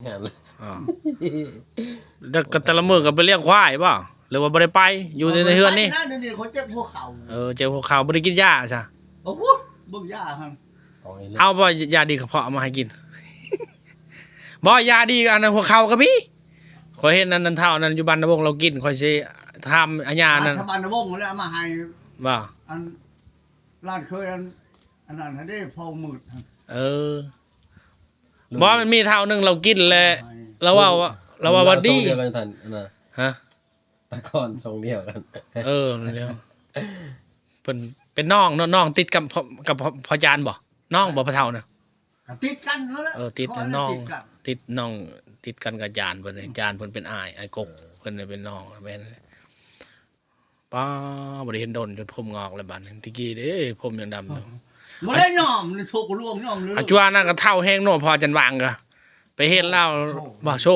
ອ້າວ ແລ້ວກໍແຕ່ລະມື້ກໍໄປລ້ຽງຄວາຍບໍ່ ຫຼືວ່າບໍ່ໄດ້ໄປ ຢູ່ແຕ່ໃນເຮືອນນີ້? ໄປນະ ດຽວນີ້ເຂົາເຈັບຫົວເຂົ່າ. ເອີ ເຈັບຫົວເຂົ່າ ບໍ່ໄດ້ກິນຢາຊະ? ໂອ້ໂຫ ເບິ່ງຢາຫັ້ນ ເອົາບໍ່ ຢາດີກະເພາະເອົາມາໃຫ້ກິນ? ບໍ່ ຢາດີອັນນັ້ນຫົວເຂົ່າກໍມີ ຂ້ອຍເຫັນອັນນັ້ນເຖົ້ານັ້ນຢູ່ບ້ານນາວົງລາວກິນ ຂ້ອຍຊິຖາມອາຍານັ້ນ ບ້ານນາວົງແລ້ວເອົາມາໃຫ້. ບໍ່ ອັນ ຫຼານເຄີຍອັນ ອັນນັ້ນຫັ້ນເດ້ ພໍ່ມືດຫັ້ນ. ເອີ ບໍ່ ມັນມີເຖົ້າໜຶ່ງລາວກິນແລ້ວ ລາວເວົ້າວ່າ ລາວເວົ້າວ່າດີ. ເຮົາຊົງດຽວກັນຊັ້ນ ອັນນັ້ນ ຮະ? ຕາກ່ອນຊົງດຽວກັນ. ເອີ ນັ້ນແຫຼະ ເພິ່ນເປັນນ້ອງເນາະ ນ້ອງຕິດກັບ ກັບ ພໍ່ ພໍ່ຈານບໍ່? ນ້ອງບໍ່ ພໍ່ເຖົ້ານະ? ກໍຕິດກັນນັ້ນແຫຼະ. ເອີ ຕິດນ້ອງ ຕິດກັນ ຕິດນ້ອງ ຕິດກັນກັບຈານເພິ່ນ. ອືມ ຈານເພິ່ນເປັນອ້າຍ ອ້າຍກົກ. ເອີ ເພິ່ນເປັນນ້ອງ ແມ່ນ. ປ້າ ບໍ່ໄດ້ເຫັນດົນ ຈົນຜົມງອກແລ້ວບາດນີ້. ແຕ່ກີ້ເດ້ ຜົມຍັງດຳຢູ່. ບໍ່ໄດ້ຍອມ ໂຊກຫຼວງຍອມເລີຍ. ອາ ຈົວນັ້ນກໍເຖົ້າແຮງເນາະ ພໍ່ຈັນຫວ່າງກໍໄປເຫັນລາວ. ໂຊກ ບໍ່ ໂຊ